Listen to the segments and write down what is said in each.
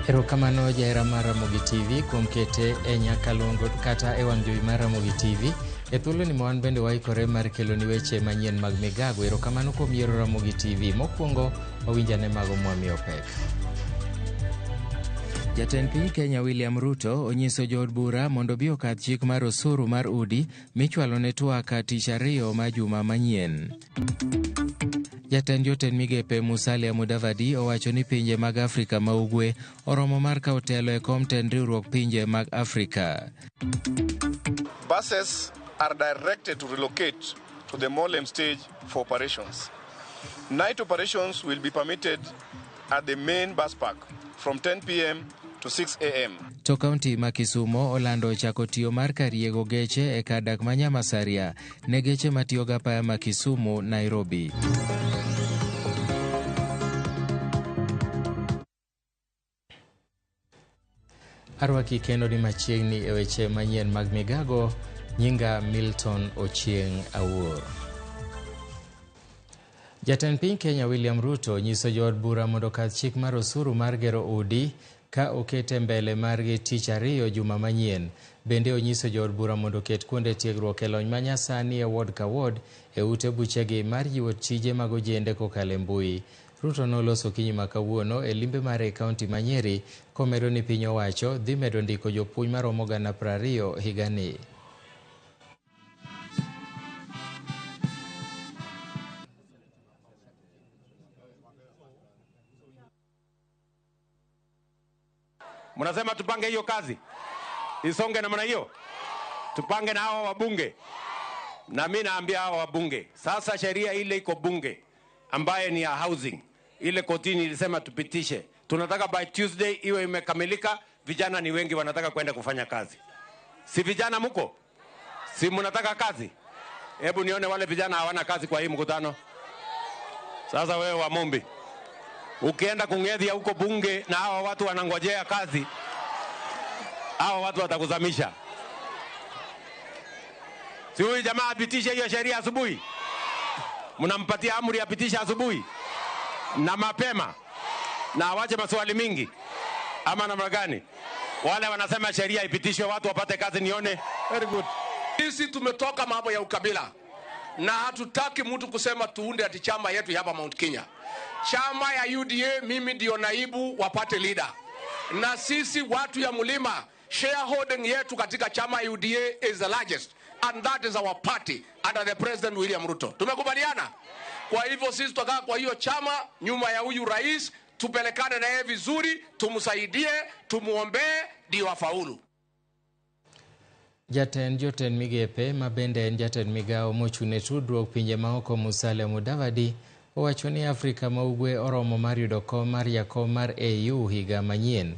Erokamano jahera mar Ramogi TV kuom kete e nyakalondo kata e wang' jowi mar Ramogi TV. E thuoloni ma wan bende waikore mar keloni weche manyien mag migago. Erokamano kuom yiero Ramogi TV. Mokwongo wawinj ane mago mwamiyo pek. Jatend piny Kenya William Ruto onyiso jood bura mondo obi okadh chik mar osuru mar udi michwalo ne twak tich ariyo ma juma manyien. Jatend jotend migepe Musalia Mudavadi owacho ni pinje mag Afrika ma Ugwe oromo mar kawo telo e kom tend riwruok pinje mag Afrika. Buses are directed to relocate to the Molem stage for operations. Night operations will be permitted at the main bus park from 10 p.m. to 6 a.m. To kaunti ma Kisumo olando chako tiyo mar kar yiego geche e kar dak ma Nyamasaria ne geche matiyo gi apaya ma Kisumu Nairobi. Arwaki kendo ni machiegni e weche manyien mag migago. Nyinga Milton Ochieng' Awuor. Jatend piny Kenya William Ruto nyiso jood bura mondo okadh chik mar osuru mar gero udi ka okete mbele margi tich ariyo juma manyien. Bende onyiso jood bura mondo oket kuonde tiegruok e lony manyasani e ward ka ward e ute buchegi mar jiwo tije mag ojende kokalo e mbui. Ruto noloso okinyi ma kawuono e limbe mare e kaunti ma Nyeri komedo ni piny owacho dhi medo ndiko jopuonj maromo 20,000 higani. Mnasema tupange hiyo kazi isonge namna hiyo, tupange na hawa wabunge. Na mi naambia hawa wabunge sasa, sheria ile iko bunge ambaye ni ya housing, ile kotini ilisema tupitishe. Tunataka by Tuesday iwe imekamilika. Vijana ni wengi wanataka kwenda kufanya kazi, si vijana muko? Si mnataka kazi? Hebu nione wale vijana hawana kazi kwa hii mkutano. Sasa wewe Wamumbi, ukienda kung'ethia huko bunge na hawa watu wanangojea kazi, hawa watu watakuzamisha. Si huyu jamaa apitishe hiyo sheria asubuhi? Mnampatia amri apitishe asubuhi na mapema na awache maswali mingi, ama namna gani? Wale wanasema sheria ipitishwe watu wapate kazi, nione. Very good. Sisi tumetoka mambo ya ukabila na hatutaki mtu kusema tuunde ati chama yetu hapa Mount Kenya. Chama ya UDA, mimi ndio naibu wa party leader, na sisi watu ya mlima, shareholding yetu katika chama ya UDA is the largest and that is our party under the President William Ruto. Tumekubaliana. Kwa hivyo sisi tutakaa kwa hiyo chama nyuma ya huyu rais, tupelekane na yeye vizuri, tumsaidie, tumuombee ndio afaulu. Jatend jotend migepe ma bende en jatend migawo mochung' ne tudruok pinje maoko Musalia Mudavadi owacho ni Afrika ma Ugwe oromo mar yudo kom mar jakom mar AU higa manyien.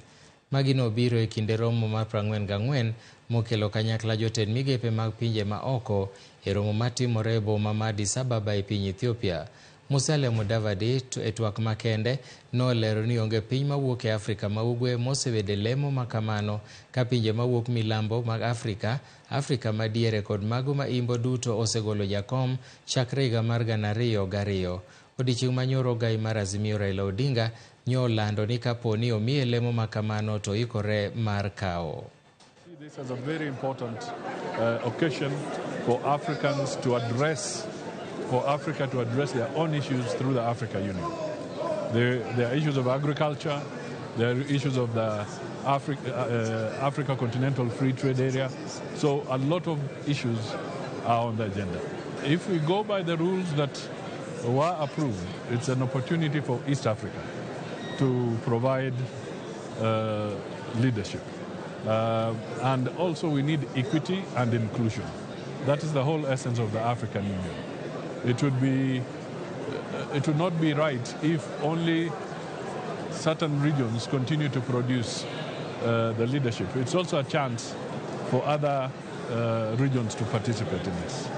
Magi nobiro e kinde romo mar 44 mokelo kanyakla jotend migepe mag pinje ma oko e romo matimore e boma ma Addis Ababa e piny Ethiopia. Musalia Mudavadi e twak makende nolero ni onge piny mawuok e Afrika ma Ugwe mosebedo e lemo ma kamano ka pinje mawuok milambo mag Afrika, Afrika madiere kod mago ma imbo duto osegolo jakom chakre higa mar 2002. Odiechieng' manyoro ogai mar Azimio Raila Odinga nyolando ni kapo ni omiye lemo ma kamano to oikore mar kawo. This is a very important occasion for Africans to address, for Africa to address their own issues through the Africa Union. There are issues of agriculture, there are issues of the Africa Continental Free Trade Area. So a lot of issues are on the agenda. If we go by the rules that were approved, it's an opportunity for East Africa to provide leadership. And also we need equity and inclusion. That is the whole essence of the African Union. It would not be right if only certain regions continue to produce the leadership. It's also a chance for other regions to participate in this.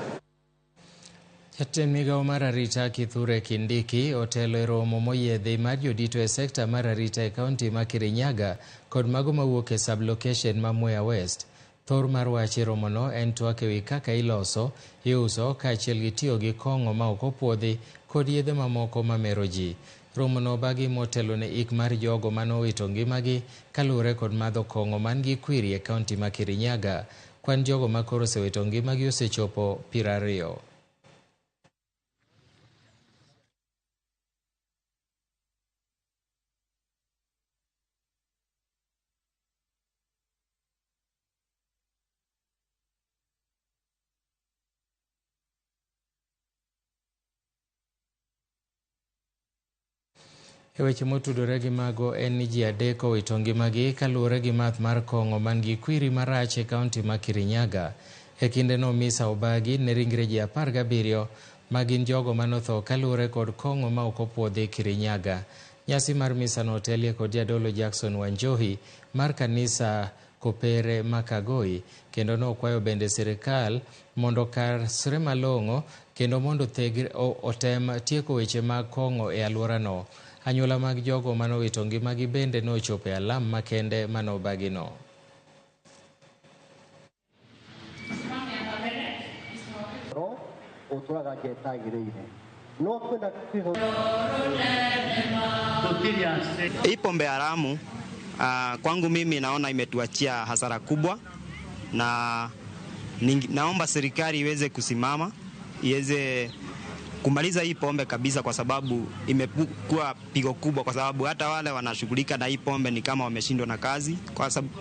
Jatend migawo mar arita Kithure Kindiki otelo e romo moyiedhi mar jodito e sekta mar arita e kaunti ma Kirinyaga kod mago mawuok e sub-location ma Mwea West. Thor mar wach e romono en twak ewi kaka iloso, iuso kaachiel gi tiyo gi kong'o ma ok opuodhi kod yedhe mamoko mamero ji. Romono obagi motelo ne ik mar jogo manowito ngimagi kaluwore kod madho kong'o man gi kwiri e kaunti ma Kirinyaga. Kwan jogo ma koro osewito ngimagi osechopo 20. E weche motudore gi mago en ni ji 3 owito ngimagi kaluwore gi math mar kong'o man gi kwiri marach e kaunti ma Kirinyaga. E kindeno misa obagi ne ringre ji 17 ma gin jogo manotho kaluwore kod kong'o ma ok opuodhi Kirinyaga. Nyasi mar misa no otelie kod jadolo Jackson Wanjohi mar kanisa Kopere Makagoi, kendo nokwayo bende sirikal mondo okasre malong'o kendo mondo otem tieko weche mag kong'o e alworano. Anyuola mag jogo manowito ngimagi bende nochopo e alam makende manobagino. Hii pombe haramu kwangu mimi naona imetuachia hasara kubwa, na naomba serikali iweze kusimama, iweze kumaliza hii pombe kabisa, kwa sababu imekuwa pigo kubwa, kwa sababu hata wale wanashughulika na hii pombe ni kama wameshindwa na kazi.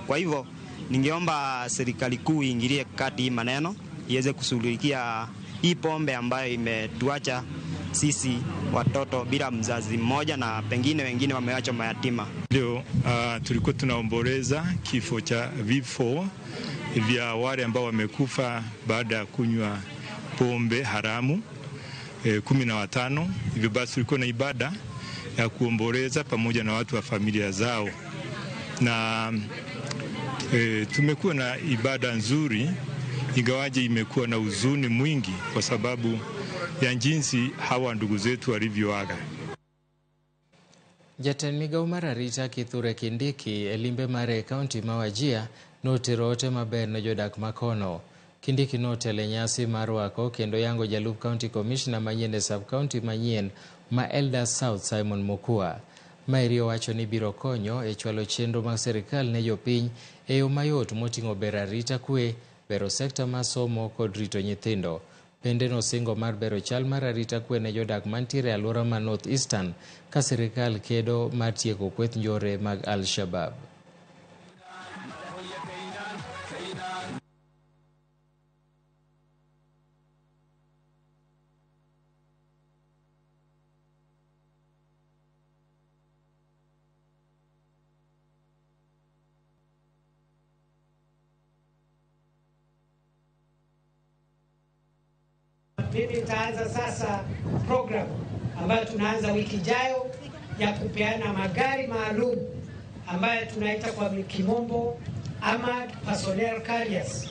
Kwa hivyo ningeomba serikali kuu iingilie kati hii maneno, iweze kushughulikia hii pombe ambayo imetuacha sisi watoto bila mzazi mmoja na pengine wengine wameachwa mayatima. Leo tulikuwa tunaomboleza kifo cha vifo vya wale ambao wamekufa baada ya kunywa pombe haramu 15. Hivyo basi tulikuwa na ibada ya kuomboleza pamoja na watu wa familia zao, na tumekuwa na ibada nzuri, ingawaje imekuwa na huzuni mwingi kwa sababu ya jinsi hawa ndugu zetu walivyoaga. Jatend migao mar arita Kithure Kindiki e limbe mare e kaunti ma Wajir notero ote maber ne jodak makono. Kindiki notelo e nyasi mar rwako kendo yango jalup county commissioner manyien e sub county manyien ma Eldas South Simon Mokua. Maeri owacho ni biro konyo e chwalo chenro mag sirikal ne jopiny e yo mayot moting'o bero arita kwe, bero sekta mar somo kod rito nyithindo. Bende nosingo mar bero chal mar arita kwe ne jodak mantiere e alwora ma North Eastern ka sirikal kedo mar tieko kweth njore mag Al-Shabaab. Mimi nitaanza sasa program ambayo tunaanza wiki ijayo ya kupeana magari maalum ambayo tunaita kwa kimombo armored personnel carriers,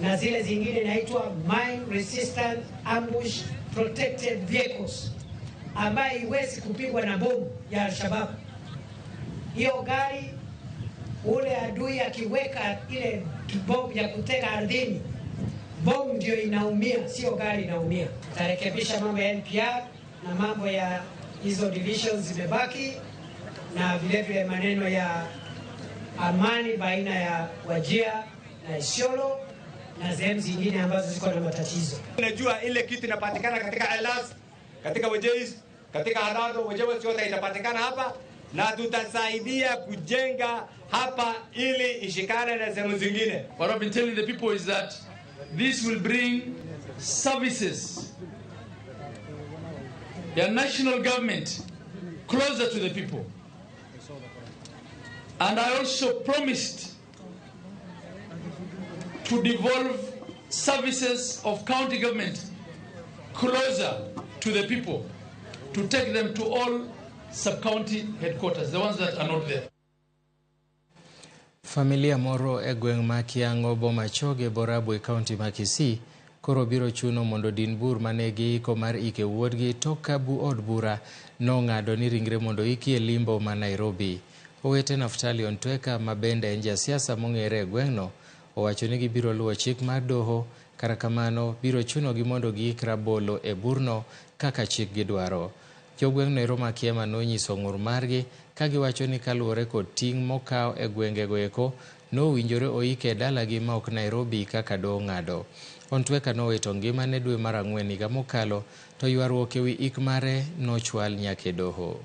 na zile zingine inaitwa mine resistant ambush protected vehicles, ambayo iwezi kupigwa na bomu ya Al-Shabaab. Hiyo gari ule adui akiweka ile bomu ya kutega ardhini, bomu ndio inaumia, sio gari inaumia. Tarekebisha mambo ya NPR na mambo ya hizo divisions zimebaki, na vile vile maneno ya amani baina ya Wajir na Isiolo na sehemu zingine ambazo ziko na matatizo. Unajua ile kitu inapatikana katika Eldas, katika Wajir, katika Hadado, Wajir yote itapatikana hapa, na tutasaidia kujenga hapa ili ishikane na sehemu zingine. What I've been telling the people is that this will bring services, the national government, closer to the people. And I also promised to devolve services of county government closer to the people, to take them to all sub-county headquarters, the ones that are not there. Familia moro e gweng' ma Kiang'o Bomachoge Borabu e kaunti ma Kisii koro biro chuno mondo din bur mane giiko mar ike wuodgi tok ka od bura nong'ado ni ringre mondo iki e limbo ma Nairobi. Owete Naftali Ontweka ma bende en jasiasa mong'ere e gweng'no owacho ni gibiro luwo chik mar doho, kata kamano biro chunogi mondo giik rabolo e burno kaka chik gidwaro. Jogweng'no ero ma Kiema nonyiso ng'ur margi ka giwacho ni kaluwore kod ting' mokaw e gwengego eko nowinjore oike e dalagi ma ok Nairobi kaka doho ng'ado. Ontweka nowito ngimane dwe mar ang'wen higa mokalo to ywaruok ewi ik mare nochwal nyaka e doho.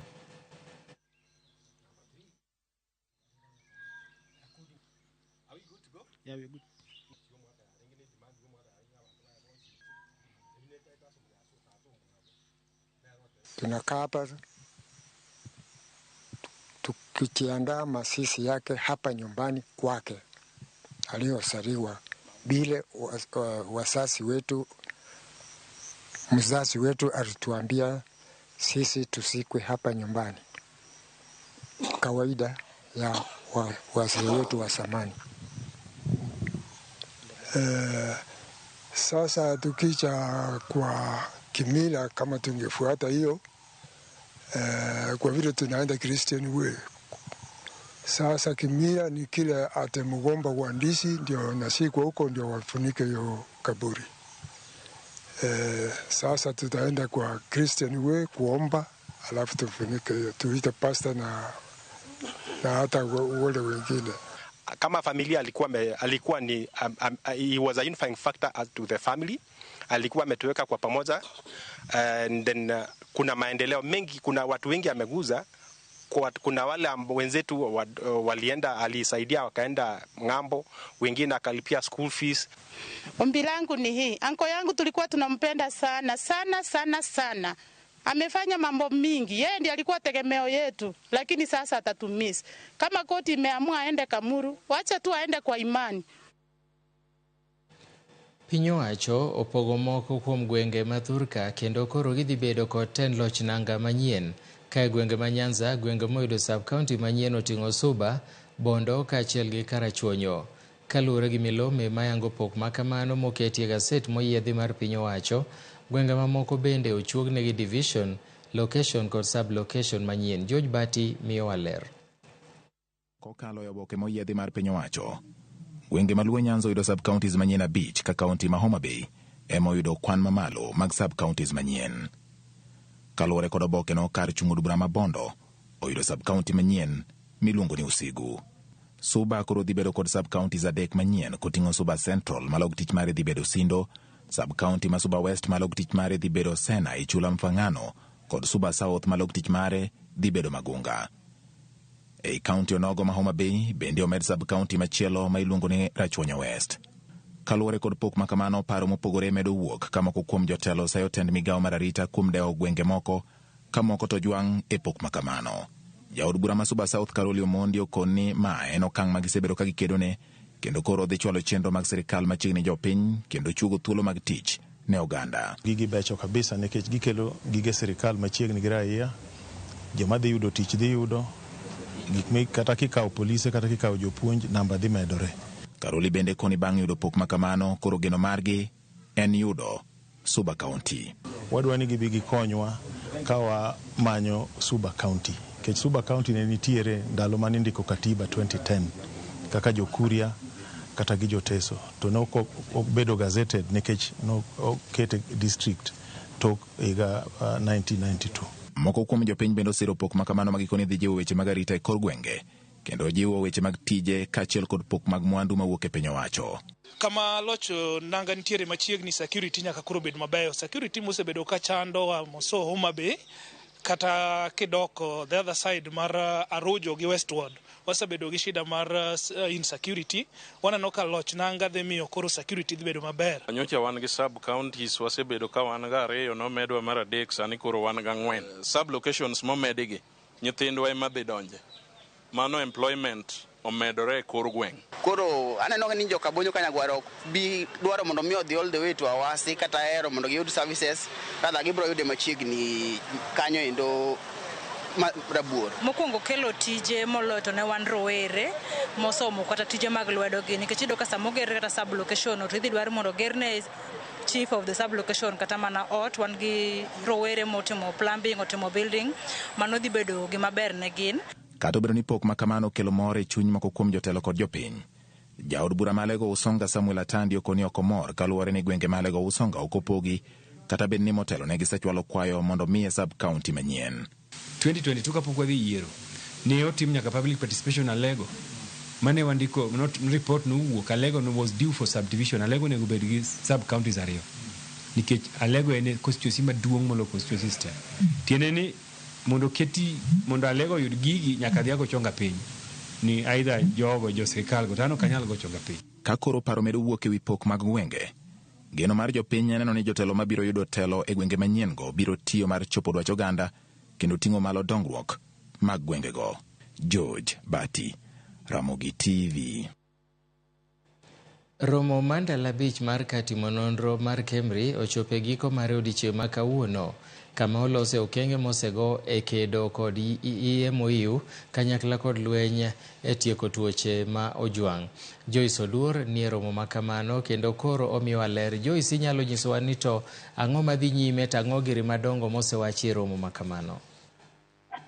Tunakaa hapa tukijiandaa mazishi yake hapa nyumbani kwake aliyozaliwa, bila wazazi wetu, mzazi wetu alituambia sisi tusikwe hapa nyumbani, kawaida ya wazee wetu wa zamani. Sasa tukija kwa kimila, kama tungefuata hiyo kwa vile tunaenda Christian way. Sasa kimila ni kile ate mgomba wa ndizi ndio nasikwa huko ndio wafunike hiyo kaburi. Sasa tutaenda kwa Christian way kuomba, alafu tufunike hiyo, tuite pastor na hata wale wengine. Kama familia alikuwa ni he was a unifying factor to the family. Alikuwa ametuweka kwa pamoja, and then kuna maendeleo mengi, kuna watu wengi ameguza. Kuna wale wenzetu walienda, alisaidia wakaenda ng'ambo, wengine akalipia school fees. Ombi langu ni hii, anko yangu tulikuwa tunampenda sana sana sana sana. Amefanya mambo mingi, yeye ndiye alikuwa tegemeo yetu, lakini sasa atatumiss. Kama koti imeamua aende Kamuru, wacha tu aende kwa imani. Piny owacho opogo moko kuom gwenge ma Thurka kendo koro gidhi bedo kod tend loch nanga manyien. Ka e gwenge ma Nyanza, gwenge moyudo sub-county manyien oting'o Suba, Bondo kaachiel gi Karachuonyo. Kaluwore gi milome mayango pok makamano moketi e gaset moyiedhi mar piny owacho, gwenge mamoko bende ochuognegi division, location kod sub-location manyien. George Bati miyowa ler. Kokalo e oboke moyiedhi mar piny owacho, gwenge maluo Nyanza oyudo sub-counties manyien 5 ka kaunti ma Homa Bay ema oyudo kwan mamalo mag sub-counties manyien. Kaluwore kod obokeno, kar chung' od bura ma Bondo oyudo sub-county manyien miluongo ni Usigu. Suba koro dhi bedo kod sub-counties 3 manyien koting'o Suba Central ma log tich mare dhi bedo Sindo, sub-county ma Suba West ma log tich mare dhi bedo Sena e chula Mfang'ano, kod Suba South ma log tich mare dhi bedo Magunga. Ei kaunti onogo ma Homa Bay bende omed sub-county machielo ma iluongo ni Rachuonyo West. Kaluwore kod pok makamano, paro mopogore medo wuok ka moko kuom jotelo sayo tend migawo mar arita kuom dewo gwenge moko, ka moko to jwang' e pok makamano. Jaod bura ma Suba South Karoli Omondi okon ni ma en okang' ma gisebedo ka gikedone, kendo koro dhi chwalo chenro mag sirikal machiegni jopiny kendo chuogo thuolo mag tich ne oganda. Gigi becho kabisa nikech gikelo gige sirikal machiegni gi raia, joma dhi yudo tich dhi yudo, gik kata kikawo polise kata kikawo jopuonj namba dhi medore. Karoli bende koni bang' yudo pok makamano, koro geno margi en yudo Suba County. Wadwa ni gibi gikonywa ka wamanyo Suba County. Nikech Suba County ne nitiere ndalo mane indiko katiba 2010 kaka jokuria kata gi joteso, to ne ok obedo gazetted nikech ne okete district tok higa 1992. Moko kuom jopiny bende osiro pok makamano ma gikone dhi jiwo weche mag arita e kor gwenge kendo jiwo weche mag tije kaachiel kod pok mag mwandu mawuok e piny owacho. Kama loch nanga nitiere machiegni, security nyaka koro bed mabeyo. Security mosebedo ka chandowa moso Homa Bay kata kidok the other side mar Arujo gi Westward, wasebedo gi shida mar insecurity. Waneno ka loch nanga dhi miyo koro security dhi bedo maber. Nyocha wan gi sub counties wasebedo ka wan ga 2, nomedwa mar 3, sani koro wan ga 4. Sub locations momedigi nyithindwa ema dhi donje. Mano employment omedore e kor gweng'. Koro aneno ni joka Bonyo Kanyagwaro bi dwaro mondo mi odhi all the way to Awasi kata Ahero mondo giyud services, rather gibiro yude machiegni kanyo endo Rabuor. Mokwongo kelo tije moloyo to ne wan rowere mosomo kata tije mag lwedo gi, nikech iyudo ka sama oger kata sub location to idhi dwar mondo ogerne chief of the sub location kata mana ot. Wan gi rowere motimo plumbing, otimo building, mano dhi bedo gima ber ne gin. Kata obedo ni pok makamano kelo mor e chuny moko kuom jotelo kod jopiny, jaod bura ma Alego Usonga Samuel Atandi okoni ok omor kaluwore ni gwenge ma Alego Usonga ok opogi Kata bed ni motelo ne gisechwalo kwayo mondo miye sub-county manyien. 2022 kapok wadhi yiero ne otim nyaka public participation Alego mane wandiko not report nowuok Alego no was due for subdivision. Alego onego bed gi sub counties ariyo nikech Alego en constituency maduong' molo constituencies te. Tiende ni mondo keti mondo Alego oyud gigi nyaka dhi ago chonga piny ni either jogo jo sirikal go to an ok anyal go chonga piny. Ka koro paro medo wuok ewi pok mag gwenge, geno mar jopiny neno ni jotelo mabiro yudo telo e gwenge manyien-go biro tiyo mar chopo dwach oganda kendo ting'o malo dongruok mag gwengego. George Bati, Ramogi TV. Romo mar ndalo 5 mar katimo nonro mar Kemri ochopo e giko mare odiechieng' ma kawuono, kama olose okenge mosego e kedo kod iye mohiu kanyakla kod lweny e tieko tuoche ma ojwang'. Joyce Oduor nie romo ma kamano kendo koro omiyowa ler. Joyce, inyalo nyisowa ni to ang'o madhi nyime to ang'o giri madongo mosewachi e romo ma kamano?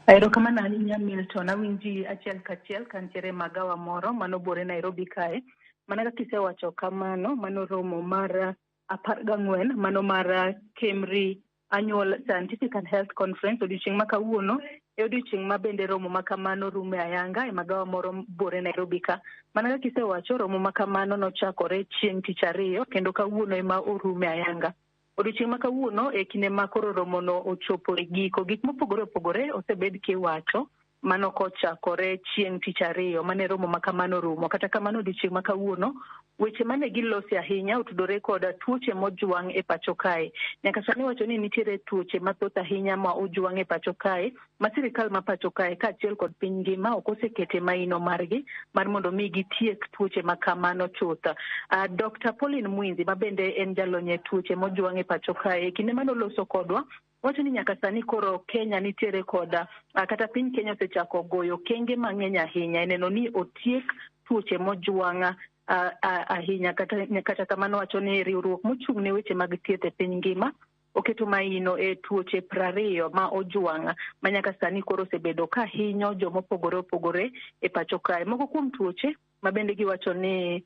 Erokamano ahinya, Milton. Awinji achiel kachiel kantiere magawa moro manobore Nairobi kae. Mana kaka isewacho kamano, mano romo mar 14, mano mar Kemri Annual Scientific and Health Conference. Odiochieng' ma kawuono e odiochieng' ma bende romo ma kamano rume ayanga e magawa moro bore Nairobi ka. Mana kaka isewacho, romo ma kamano nochakore chieng' tich ariyo kendo kawuono ema orume ayanga. Odiochieng' ma kawuono e kinde ma koro romono ochopo e giko, gik mopogore opogore osebed kiwacho mano kochakore chieng' tich ariyo mane romo ma kamano rumo. Kata kamano, odiochieng' ma kawuono weche mane gilose ahinya otudore kod tuoche mojwang' e pacho kae. Nyaka sani wacho ni nitiere tuoche mathoth ahinya ma ojwang' e pacho kae ma sirikal ma pacho kae kaachiel kod piny ngima ok osekete maino margi mar mondo mi gitiek tuoche ma kamano chuth. Dr. Pauline Mwinzi ma bende en jalony e tuoche mojwang' e pacho kae, e kinde manoloso kodwa wacho ni nyaka sani koro Kenya nitiere koda kata piny Kenya osechako goyo okenge mang'eny ahinya e neno ni otiek tuoche mojwang' ahinya. Kata kamano, wacho ni riwruok mochung' ne weche mag thieth e piny ngima oketo maino e tuoche 20 ma ojwang' ma nyaka sani koro osebedo ka hinyo jomopogore opogore e pacho kae. Moko kuom tuoche ma bende giwacho ni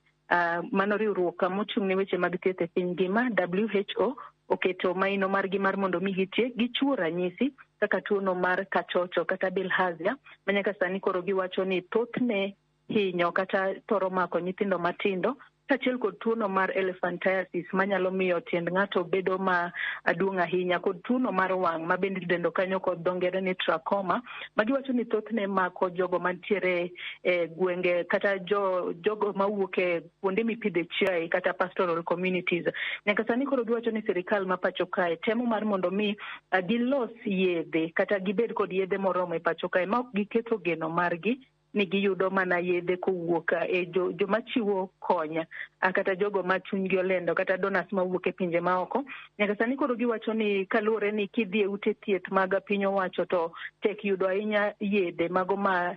mano riwruok mochung' ne weche mag thieth e piny ngima WHO oketo maino margi mar mondo mi gitiek, gichiwo ranyisi kaka tuono mar kachocho kata bilharzia ma nyaka sani koro giwacho ni thothne hinyo kata thoro mako nyithindo matindo, kaachiel kod tuono mar elephantiasis manyalo miyo tiend ng'ato bedo ma duong' ahinya, kod tuono mar wang' ma bende idendo kanyo kod dho ngere ni trachoma, ma giwacho ni thothne mako jogo mantiere e gwenge kata jogo mawuok e kuonde mipidhe chiaye kata pastoral communities. Nyaka sani koro giwacho ni sirikal ma pacho kae temo mar mondo mi gilos yedhe kata gibed kod yedhe moromo e pacho kae ma ok giketo geno margi ni giyudo mana yedhe kowuok e joma chiwo kony kata jogo ma chunygi olendo kata donors mawuok e pinje maoko. Nyaka sani koro giwacho ni kaluwore ni kidhi e ute thieth mag piny owacho to tek yudo ahinya yedhe mago ma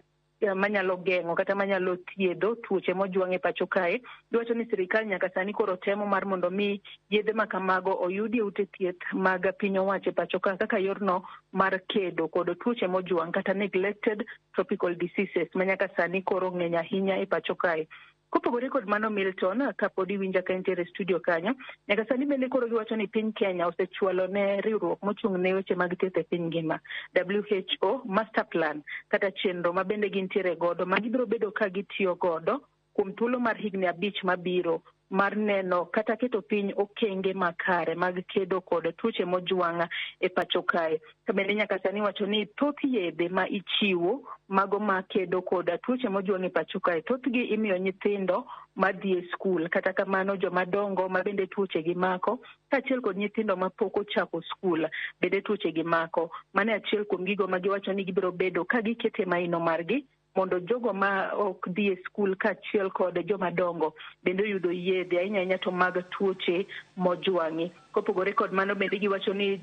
manyalo geng'o kata manyalo thiedho tuoche mojwang' e pacho kae. Giwacho ni sirikal nyaka sani koro temo mar mondo mi yedhe ma kamago oyudi e ute thieth mag piny owacho e pacho ka kaka yorno mar kedo kod tuoche mojwang' kata neglected tropical diseases ma nyaka sani koro ng'eny ahinya e pacho kae. Kopogore kod mano, Milton, kapod iwinja ka intiere e studio kanyo, nyaka sani bende koro giwacho ni piny Kenya osechwalo ne riwruok mochung' ne weche mag thieth e piny ngima WHO master plan kata chenro ma bende gintiere godo ma gibiro bedo ka gitiyo godo kuom thuolo mar higni 5 mabiro mar neno kata keto piny okenge makare mag kedo kod tuoche mojwang' e pacho kae. Ka bende nyaka sani wacho ni thoth yedhe ma ichiwo mago ma kedo kod tuoche mojwang' e pacho kae, thothgi imiyo nyithindo madhi e skul. Kata kamano, joma dongo ma bende tuoche gi mako kaachiel kod nyithindo mapok ochako skul bende tuoche gi mako. Mano e achiel kuom gigo ma giwacho ni gibiro bedo ka gikete maino margi mondo jogo ma ok dhi e skul kaachiel kod joma dongo bende oyudo yedhe, ahinya ahinya to mag tuoche mojwang'i. Kopogore kod mano, bende giwacho ni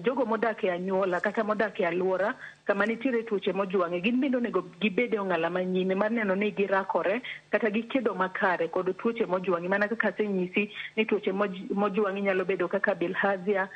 jogo modak e anyuola kata modak e alwora kama nitiere tuoche mojwang'i gin bende onego gibed e ong'ala manyime mar neno ni girakore kata gikedo makare kod tuoche mojwang'i, mana kaka asenyisi ni tuoche mojwang'i nyalo bedo kaka bilharzia,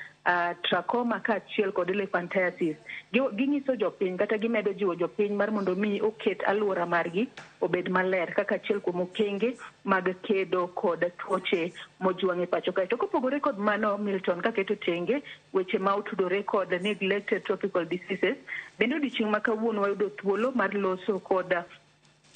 trachoma kaachiel kod elephantiasis. Ginyiso jopiny kata gimedo jiwo jopiny mar mondo mi oket alwora margi obed maler kaka achiel kuom okenge mag kedo kod tuoche mojwang' e pacho kae. To kopogore kod mano kamano Milton kaketo tenge weche ma otudore kod neglected tropical diseases. Bende odiochieng' ma kawuono wayudo thuolo mar loso kod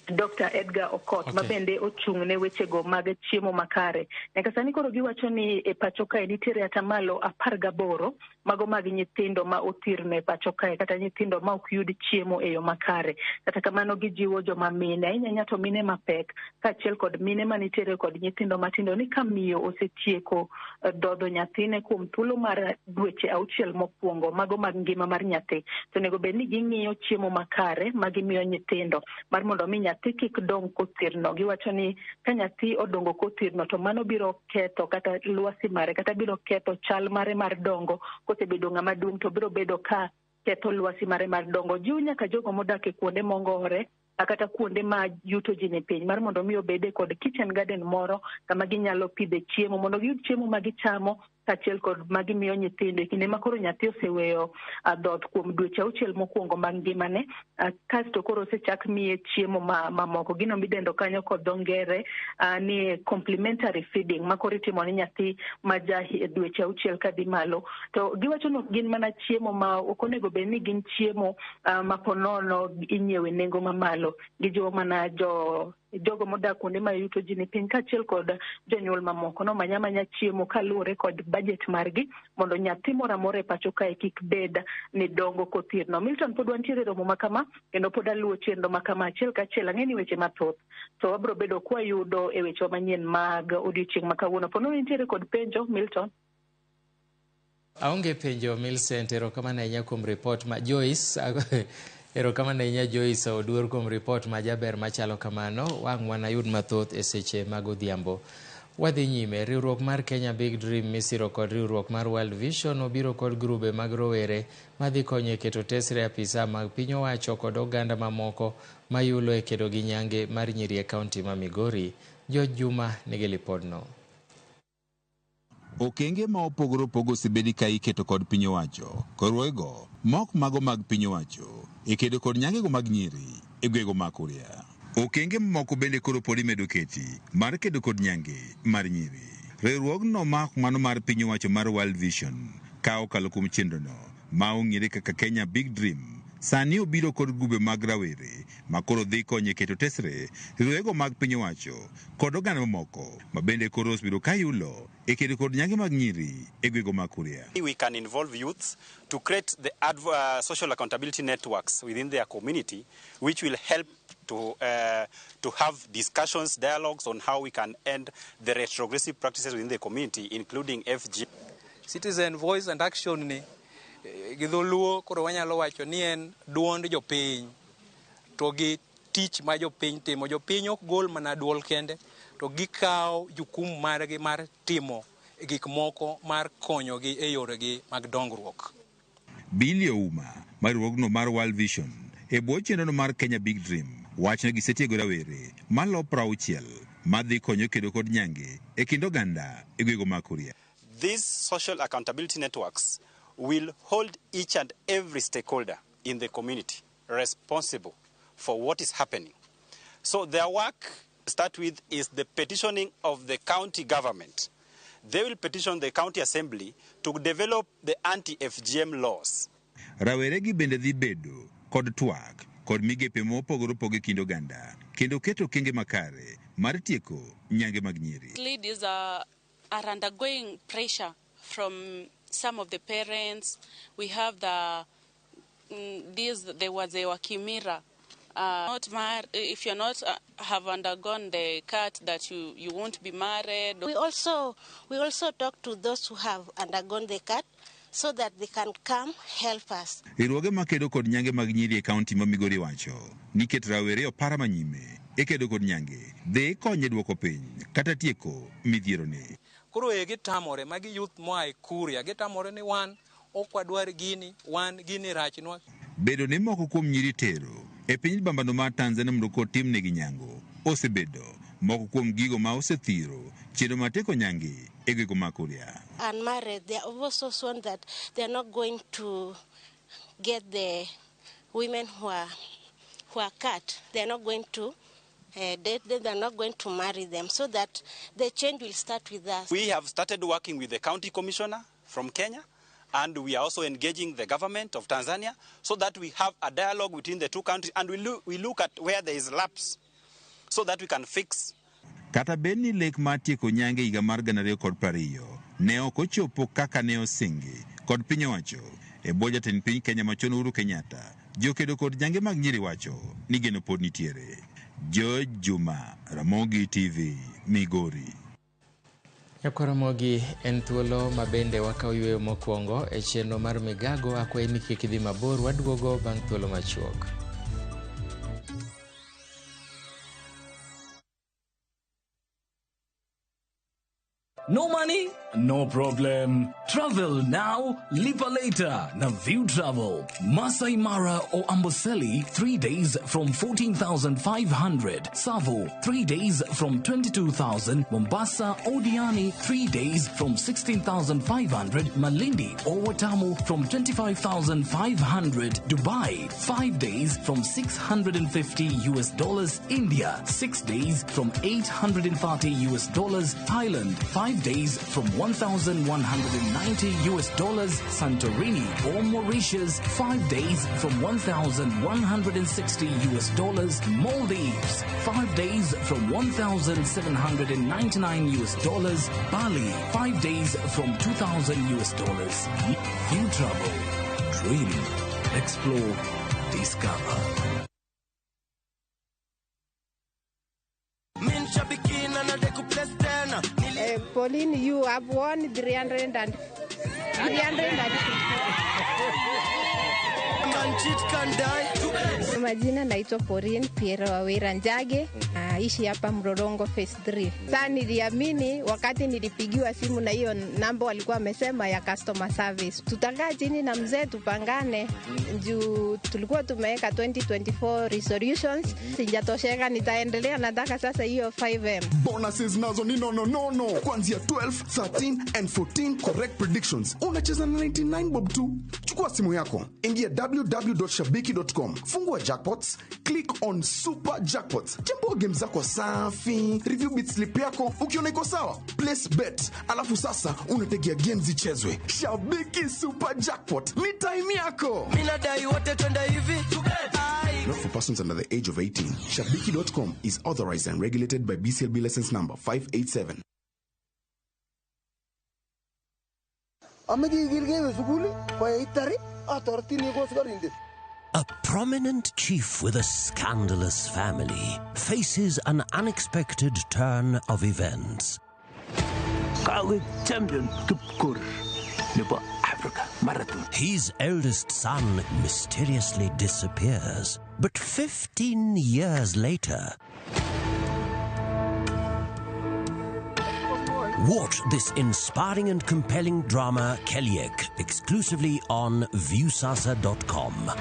Dr. Edgar Okoth ma bende ochung' ne wechego mag chiemo makare. Nyaka sani koro giwacho ni e pacho kae nitiere atamalo 18 mago mag nyithindo ma othirno e pacho kae kata nyithindo ma ok yud chiemo e yo makare. Kata kamano gijiwo joma mine, ahinya ahinya to mine mapek kaachiel kod mine manitiere kod nyithindo matindo ni ka miyo osetieko dhodho nyathine kuom thuolo mar dweche 6 mokwongo mago mag ngima mar nyathi, to onego bed ni ging'iyo chiemo makare ma gimiyo nyithindo mar mondo mi nyathi kik dong kothirno. Giwacho ni ka nyathi odongo kothirno to mano biro ketho kata lwasi mare kata biro ketho chal mare mar dongo. Kosebedo ng'ama duong' to biro bedo ka ketho lwasi mare mar dongo. Jiw nyaka jogo modak e kuonde mongore kata kuonde ma yuto ji ni piny mar mondo mi obede kod kitchen garden moro kama ginyalo pidhe chiemo mondo giyud chiemo ma gichamo kaachiel kod ma gimiyo nyithindo e kinde ma koro nyathi oseweyo dhoth kuom dweche 6 mokwongo mag ngimane, kasto koro osechak miye chiemo mamoko, gino midendo kanyo kod dho ngere ni complementary feeding ma koro itimo ne nyathi ma ja dweche 6 kadhi malo. To giwacho ni ok gin mana chiemo ma ok onego bed ni gin chiemo ma ponono inyiewe nengo mamalo. Gijiwo mana jogo modak kuonde ma yuto ji ni piny kaachiel kod jonyuol mamoko no manya manya chiemo kaluwore kod budget margi mondo nyathi moro amora e pacho kae kik bed ni dongo kothirno. Milton, pod wantiere e romo ma kama kendo pod aluwo chenro ma kama achiel kachiel. Ang'e ni weche mathoth to wabiro bedo kwayudo e wechewa manyien mag odiochieng' ma kawuono. Po nono nitiere kod penjo, Milton? Aonge penjo, Millicent, erokamano ahinya kuom report ma Joyce. Erokamano ahinya Joyce Oduor kuom report ma jaber machalo kamano. Wang' wanayud mathoth e seche mag odhiambo. Wadhi nyime, riwruok mar Kenya Big Dream misiro kod riwruok mar World Vision obiro kod grube mag rowere madhi konyo e keto tesre apisa mag piny owacho kod oganda mamoko mayulo e kedo gi nyange mar nyiri e kaunti ma Migori. George Juma nigi lipodno. Okenge ma opogore opogore osebedi ka iketo kod piny owacho korwego mok mago mag piny owacho e kedo kod nyangego mag nyiri e gwego ma Kuria. Okenge mamoko bende koro pod imedo keti mar kedo kod nyange mar nyiri. Riwruogno ma ok mano mar piny owacho mar World Vision ka okalo kuom chenrono ma ong'ere kaka Kenya Big Dream sani obiro kod grube mag rawere ma koro dhi konyo e keto tesre riwruogego mag piny owacho kod oganda mamoko ma bende koro osebedo ka yulo e kedo kod nyange mag nyiri e gwego ma Kuria. We can involve youths to create the social accountability networks within their community, which will help to have discussions, dialogues on how we can end the retrogressive practices within the community, including FG. Citizen Voice and Action ni gi dholuo koro wanyalo wacho ni en duond jopiny to gi tich ma jopiny timo. Jopiny ok gol mana duol kende, to gikawo jukumu margi mar timo gik moko mar konyogi e yoregi mag dongruok. Billy Ouma mar riwruogno mar World Vision e bwo chenrono mar Kenya Big Dream wacho ni gisetiego rawere malo 60 madhi konyo kedo kod nyange e kind oganda e gwego ma Kuria. These social accountability networks will hold each and every stakeholder in the community responsible for what is happening. So their work start with is the petitioning of the county government. They will petition the county assembly to develop the anti-FGM laws. Rawere gi bende dhi bedo kod twak kod migepe mopogore opogore kind oganda kendo keto okenge makare mar tieko nyange mag nyiri. Ladies are undergoing pressure from some of the parents. We have the there was a Wakimira. Not if you're not have undergone the cut, that you won't be married. We also talk to those who have undergone the cut so that they can come help us. Riwruoge makedo kod nyange mag nyiri e kaunti ma Migori wacho ni keto rawere opara manyime e kedo kod nyange dhi konye duoko piny kata tieko midhiero ni. Koro e gitamore magi youth moa e Kuria, gitamore ni wan ok wadwar gini, wan gini rachnwa. Bedo ni moko kuom nyiri tero e piny bambano mar Tanzania mondo kotimnegi nyango osebedo moko kuom gigo ma osethiro chenro mar tieko nyange e gwego ma Kuria. Unmarried, they are also sworn that they are not going to get the women who are cut. They are not going to date them, they are not going to marry them, so that the change will start with us. We have started working with the county commissioner from Kenya, and we are also engaging the government of Tanzania so that we have a dialogue between the two countries, and we look at where there is lapse so that we can fix. Kata bed ni lek mar tieko nyange higa mar 2020 ne ok ochopo kaka ne osingi kod piny owacho e bwo jatend piny Kenya machon Uhuru Kenyatta, jokedo kod nyange mag nyiri wacho ni geno pod nitiere. George Juma, Ramogi TV, Migori. Nyakwaramogi en thuolo mabende wakawo yweyo mokwongo e chenro mar Migago. Akwayi ni kik idhi mabor, waduogo bang' thuolo machuok. No money? No problem. Travel now, lipa later. Na View Travel. Masai Mara or Amboseli, 3 days from 14,500. Savo, 3 days from 22,000. Mombasa or Diani, 3 days from 16,500. Malindi or Watamu from 25,500. Dubai, 5 days from $650. India, 6 days from $830. Thailand, 5 days from $1,190. Santorini or Mauritius, 5 days from $1,160. Maldives, 5 days from $1,799. Bali, 5 days from $2,000. View Travel. Dream, explore, discover. Pauline, you have won 300 and 350. Majina naitwa Pauline Pierre Wawira Njage, naishi hapa Mlolongo Phase 3. Sasa niliamini wakati nilipigiwa simu na hiyo namba walikuwa wamesema ya customer service. Tutakaa chini na mzee tupangane juu tulikuwa tumeweka 2024 resolutions. Sijatosheka, nitaendelea, nataka sasa hiyo 5M. Bonuses nazo ni no. Kuanzia 12, 13 and 14 correct predictions. Unacheza na 99 bob tu. Chukua simu yako, ingia www.shabiki.com, fungua jackpots, click on super jackpots, chambua game zako safi, review bit slip yako, ukiona iko sawa, place bet, alafu sasa unategea games zichezwe. Shabiki Super Jackpot ni time yako. Mimi nadai wote twende hivi. Not for persons under the age of 18. Shabiki.com is authorized and regulated by BCLB license number 587. A prominent chief with a scandalous family faces an unexpected turn of events. His eldest son mysteriously disappears, but 15 years later, watch this inspiring and compelling drama, Keliek, exclusively on Viusasa.com.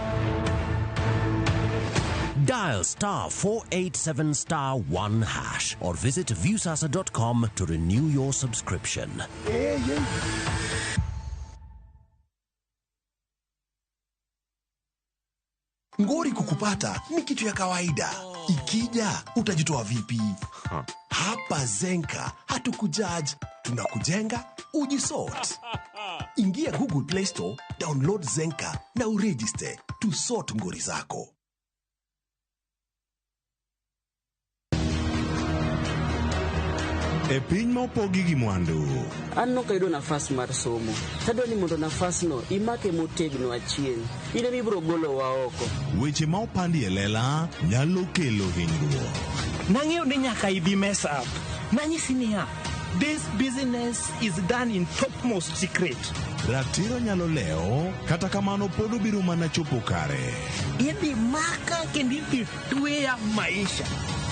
Dial *487*1# or visit Viusasa.com to renew your subscription. Ngori kukupata ni kitu ya kawaida. Ikija, utajitoa vipi? Hapa Zenka hatukujudge, tunakujenga ujisort. Ingia Google Play Store, download Zenka na uregister to sort ngori zako. E piny ma opogi gi mwandu. An nok ayudo nafas mar somo. Tadwa ni mondo nafasno imake motegno achien. In ema ibiro golowa oko. Weche ma opandi e lela nyalo kelo hinyruok. Nang'eyo ni nyaka ibi mess up. Nanyisi niya, this business is done in topmost secret. Ratiro nyalo lewo, kata kamano pod obiro mana chopo kare. Idhi maka kendo idhi tweya maisha.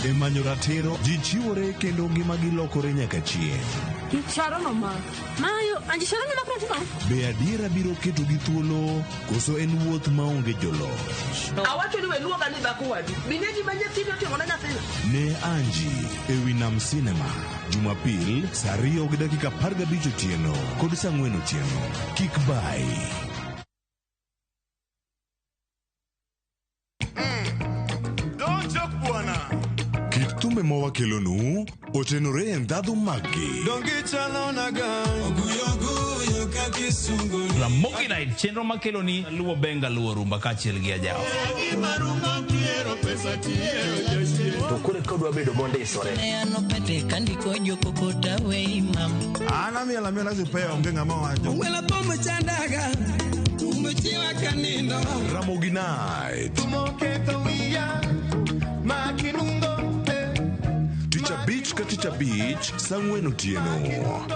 E manyo ratiro, ji chiwore kendo ngimagi lokore nyaka chieng'. Be adiera biro keto gi thuolo, koso en wuoth maonge joloch? Awacho ni we luonga ni dhako wadu. Bine gima nyathini otimo ne nyathina. Ne Anji e wi Nam Cinema, Jumapil saa 2:15 otieno kod saa 4 otieno. Kik bai. Kit mawakelonu otenore e ndhadhu maggi. Ramogi Night chenro makeloni luwo benga luwo rumba kaachiel gi ajawa. To koro eka odwa bedo mondisore. An amiel amiela sipeya onge ng'ama wacho. Ramogi Night. Tich abich ka tich abich saa ang'wen otieno.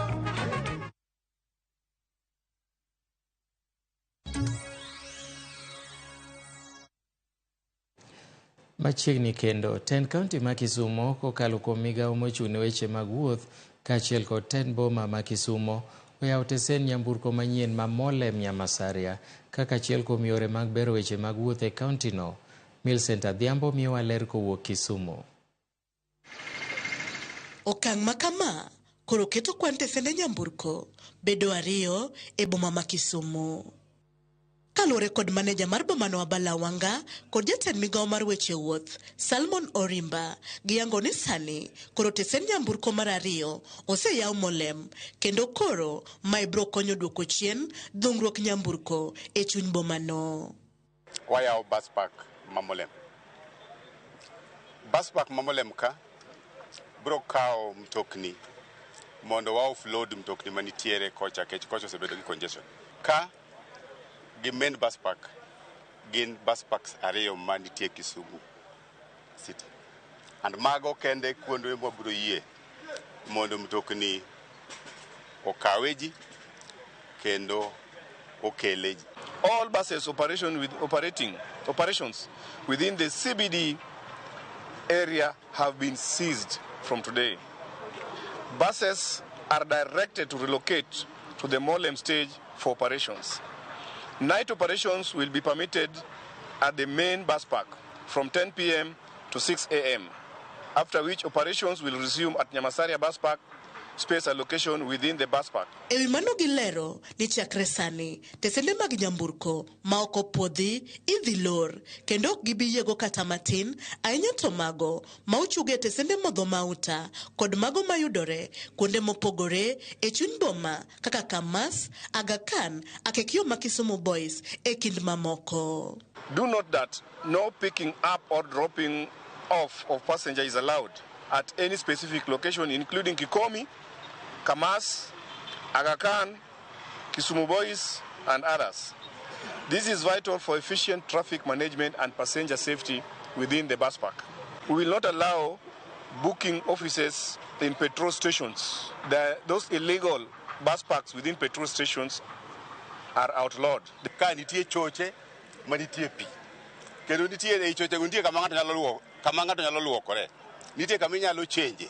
Machiegni kendo, tend kaunti ma Kisumo kokalo kuom migawo mochung' ne weche mag wuoth kaachiel kod tend boma ma Kisumo oyawo tesen nyamburko manyien ma Molem Nyamasaria kaka achiel kuom yore mag bero weche mag wuoth e kauntino. Millicent Adhiambo miyowa ler kowuok Kisumo. Okang' ma kama koro keto kwan tesende nyamburko bedo 2 e boma ma Kisumu. Kaluwore kod maneja mar bomano Abala Wanga kod jatend migawo mar weche wuoth Salmon Orimba, giyango ni sani koro tesen nyamburko mar 2 oseyaw Molem kendo koro mae biro konyo duoko chien dhungruok nyamburko e chuny bomano. Wayawo bus park ma Molem. Bus park ma Molem ka biro kawo mtokni mondo wa offload mtokni manitiere kocha kech kocha osebedo gi congestion. Ka gi main bus park gin bus parks 2 manitie Kisumu City. And mago kende kuonde mwabiro yie mondo mtokni okawe ji kendo okele ji. All buses operations within the CBD area have been seized from today. Buses are directed to relocate to the Molem stage for operations. Night operations will be permitted at the main bus park from 10 p.m. to 6 a.m., after which operations will resume at Nyamasaria bus park space allocation within the bus park. Ewi mano gilero ni chakre sani tesende mag nyamburko ma ok opuodhi idhi lor kendo ok gibi yiego kata matin, ahinya to mago ma ochuge e tesende modho mauta kod mago mayudore kuonde mopogore e chuny boma kaka Kamas, Aga Khan, Akekio ma Kisumu Boys e kind mamoko. Do note that no picking up or dropping off of passenger is allowed at any specific location, including Kikomi, Kamas, Aga Khan, Kisumu Boys, and others. This is vital for efficient traffic management and passenger safety within the bus park. We will not allow booking offices in petrol stations. Those illegal bus parks within petrol stations are outlawed. Ka nitie choche ma nitie pi. Kendo nitie ei choche go nitie kama ng'ato nyalo luokore. Nitie kama inyalo chenje.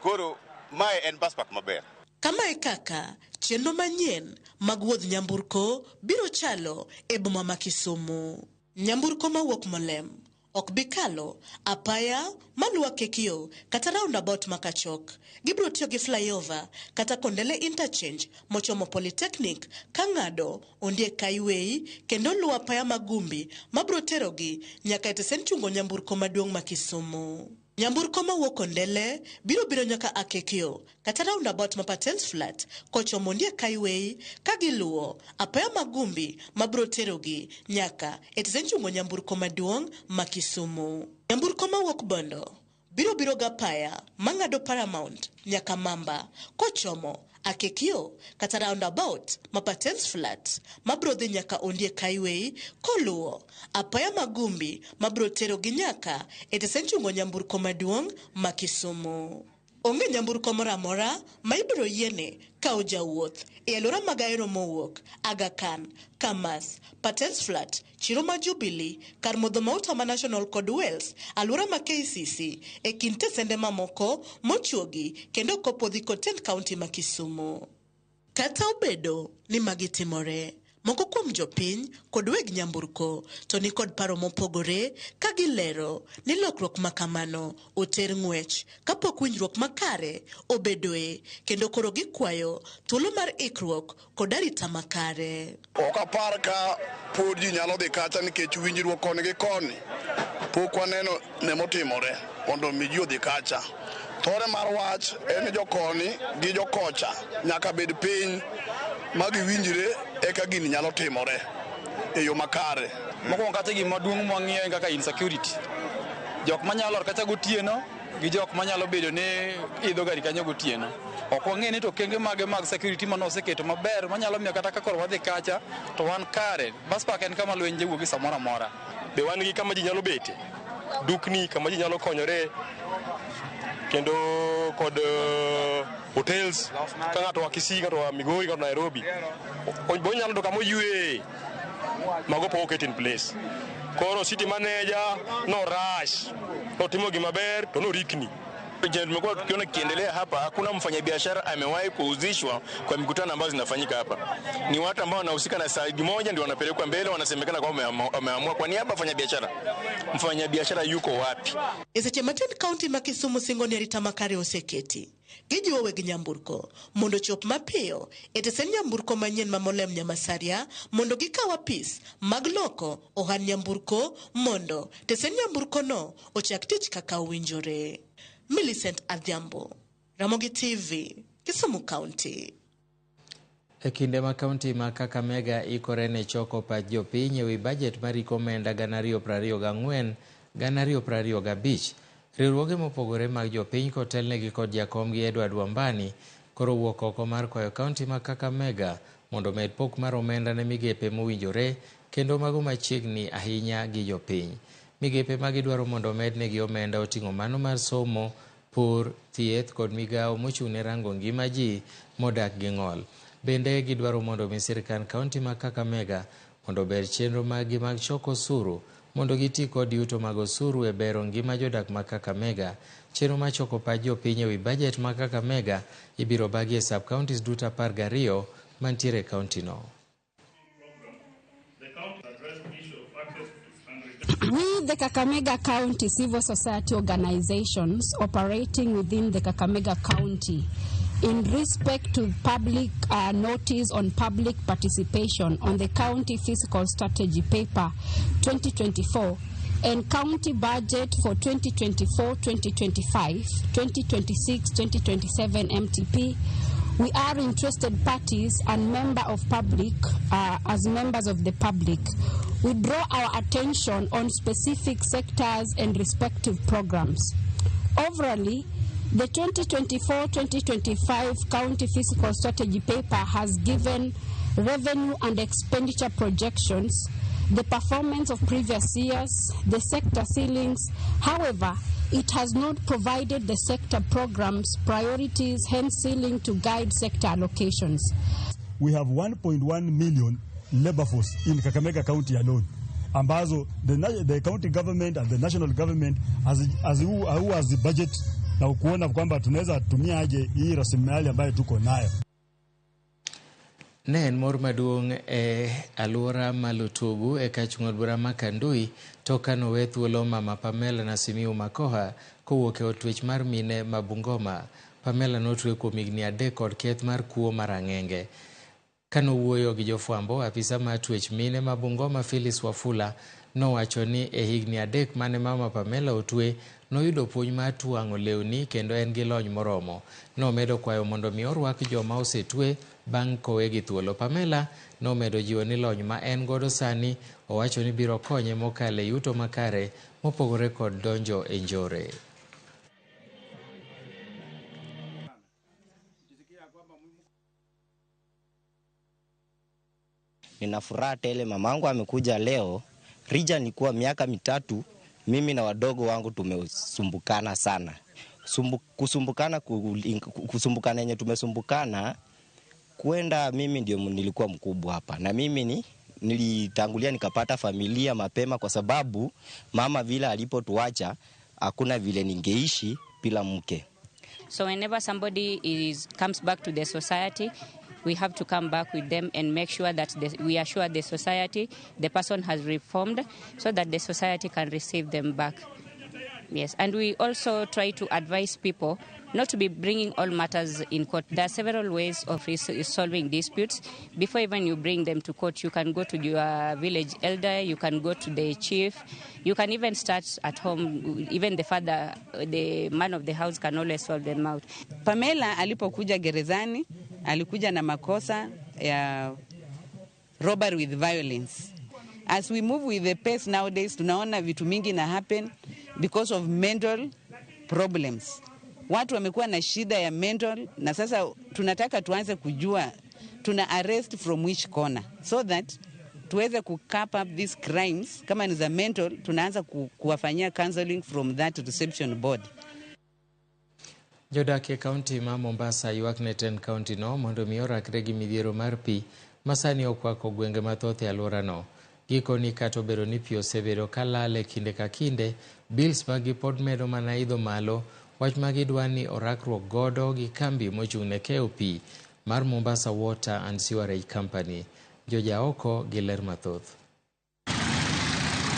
Koro mae en bus park maber. Kama e kaka chenro manyien mag wuodh nyamburko biro chalo e boma ma Kisumu. Nyamburko mawuok Molem ok bi kalo apaya maluwo Akekio kata roundabout ma Kachok. Gibiro tiyo gi flyover kata Kondele interchange mochomo Polytechnic ka ng'ado Ondiek Highway kendo luwo apaya Magumbi mabiro terogi nyaka e tesend chungo nyamburko maduong' ma Kisumu. Nyamburko mawuok Kondele biro biro nyaka Akekio kata roundabout ma Patels Flat kochomo Ondiek Highway ka giluwo apaya Magumbi mabiro terogi nyaka e tesend chungo nyamburko maduong' ma Kisumu. Nyamburko mawuok Bondo biro biro gapaya mang'ado Paramount nyaka Mamba kochomo Akekio kata roundabout ma Patels Flat mabiro dhi nyaka Ondiek Highway koluwo apaya Magumbi mabiro terogi nyaka e tesend chungo nyamburko maduong' ma Kisumu. Onge nyamburko moro amora ma ibiro yiene kawo jawuoth e alwora mag Ahero mowuok Aga Khan, Kamas, Patels Flat, Chiro ma Jubilee, kar modho mauta ma National kod Wells, alwora ma KCC e kind tesende mamoko mochuogi kendo ok opuodhi kod tend kaunti ma Kisumu. Kata obedo ni magi timore, moko kuom jopiny kod weg nyamburko to ni kod paro mopogore ka gilero ni lokruok ma kamano oter ng'wech kapok winjruok makare obedoe kendo koro gikwayo thuolo mar ikruok kod arita makare. Ok apar ka pod ji nyalo dhi kacha nikech winjruok koni gi koni pok waneno ne motimore mondo mi ji odhi kacha. Thore mar wach en ni jokoni gi jokocha nyaka bed piny ma giwinjre eka gini nyalo timore e yo makare. Mokwongo kacha gima duong' mwang'iyo en kaka insecurity. Jok manyalo lor kacha gotieno gi jok manyalo bedo ni idho gari kanyo gotieno. Ok wang'e ni to okenge mage mag security mane oseketo maber manyalo miyo kata ka koro wadhi kacha to wan kare. Bus park en kama lweny jawuogi samoro amora. Be wan gi kama ji nyalo bete, dukni kama ji nyalo konyore, kendo kod hotels ka ng'ato oa Kisii, ng'ato oa Migori, ng'ato Nairobi, bo nyalo yudo kama oyueye. Mago pok oket in place. Koro city manager no rush, notimo gima ber to norikni. Tumekuwa tukiona kiendelea hapa, hakuna mfanyabiashara amewahi kuhusishwa kwa mikutano ambayo zinafanyika hapa. Ni watu ambao wanahusika na side moja ndio wanapelekwa mbele, wanasemekana kwamba wameamua kwa niaba ya mfanyabiashara. Mfanyabiashara yuko wapi? E seche ma tend kaunti ma Kisumu singo ni arita makare oseketi, gijiwo weg nyamburko mondo ochop mapiyo e tesen nyamburko manyien ma Molem Nyamasaria mondo gikaw apis mag loko ohand nyamburko mondo tesen nyamburko no ochak tich kaka owinjore. Millicent Adhiambo, Ramogi TV, Kisumu County. E kinde ma kaunti ma Kakamega ikore ne choko pach jopiny ewi bajet mar hik omenda 2024 2025, riwruoge mopogore mag jopiny kotelnegi kod jakomgi Edward Wambani koro wuok oko mar kwayo kaunti ma Kakamega mondo omed pok mar omenda ne migepe mowinjore kendo mago machiegni ahinya gi jopiny. Migepe ma gidwaro mondo omednegi omenda oting'o mano mar somo, pur, thieth kod migawo mochung' ne rango ngima ji modak gi ng'ol. Bende gidwaro mondo mi sirkand kaunti ma Kakamega mondo ober chenro maggi mag choko osuru mondo giti kod yuto mag osuru e bero ngima jodak ma Kakamega. Chenro mar choko pach jopiny ewi bajet ma Kakamega ibiro bagi e sub-counties duto 12 mantiere e kauntino. We, the Kakamega County Civil Society organizations operating within the Kakamega County, in respect to public notice on public participation on the County Fiscal Strategy Paper 2024 and County Budget for 2024-2025, 2026-2027 MTP, we are interested parties and member of public, as members of the public. We draw our attention on specific sectors and respective programs. Overall, the 2024-2025 County Fiscal Strategy Paper has given revenue and expenditure projections, the performance of previous years, the sector ceilings. However, it has not provided the sector programs, priorities, hence ceiling to guide sector allocations. We have 1.1 million labor force in Kakamega County alone. Ambazo the county government and the national government as who has the budget na kuona kwamba tunaweza tumia aje hii rasilimali ambayo tuko nayo. Ne en mor maduong' e alwora ma Lutugu e kach ng'ad bura ma Kandui tok kanowe thuolo mama Pamela Nasimiyu Makoha kowuok e od twech mar mine ma Bungoma. Pamela notwe kuom higni 3 kod keth mar kuo mar ang'enge. Kanowuoyo gi jofwambo, apisa mar twech mine ma Bungoma Phyllis Wafula nowacho ni e higni 3 mane mama Pamela otwe noyudo puonj mar twang'o lewni kendo en gi lony moromo. Nomedo kwayo mondo mi orwak joma osetwe bang' kowe gi thuolo. Pamela nomedo jiwo ni lony ma en godo sani owacho ni biro konye mokalo e yuto makare mopogore kod donjo e njore. Nina furaha tele, mamangu amekuja leo. Rija nilikuwa miaka 3, mimi na wadogo wangu tumesumbukana sana. Kusumbukana yenye tumesumbukana kwenda, mimi ndio nilikuwa mkubwa hapa. Na mimi nilitangulia nikapata familia mapema kwa sababu mama vile alipotuacha hakuna vile ningeishi bila mke. So whenever somebody comes back to the society, we have to come back with them and make sure that we assure the society the person has reformed so that the society can receive them back. Yes, and we also try to advise people not to be bringing all matters in court. There are several ways of solving disputes. Before even you bring them to court, you can go to your village elder, you can go to the chief, you can even start at home. Even the father, the man of the house can always solve them out. Pamela alipokuja gerezani alikuja na makosa ya robbery with violence. As we move with the pace nowadays, tunaona vitu mingi na happen because of mental problems. Watu wamekuwa na shida ya mental, na sasa tunataka tuanze kujua tuna arrest from which corner so that tuweze ku cap up these crimes. Kama ni za mental, tunaanza kuwafanyia counseling from that reception board. Jodak e kaunti ma Mombasa ywak ne tend kaunti no mondo mi orakre gi midhiero mar pi masani okwako gwenge mathoth e alworano. Gikoni kata obedo ni pi osebedo ka lal e kinde ka kinde, bills maggi pod medo mana idho malo, wach ma gidwa ni orakruok godo gi kambi mochung' ne keyo pi mar Mombasa Water and Sewerage Company. Jojaoko gi ler mathoth.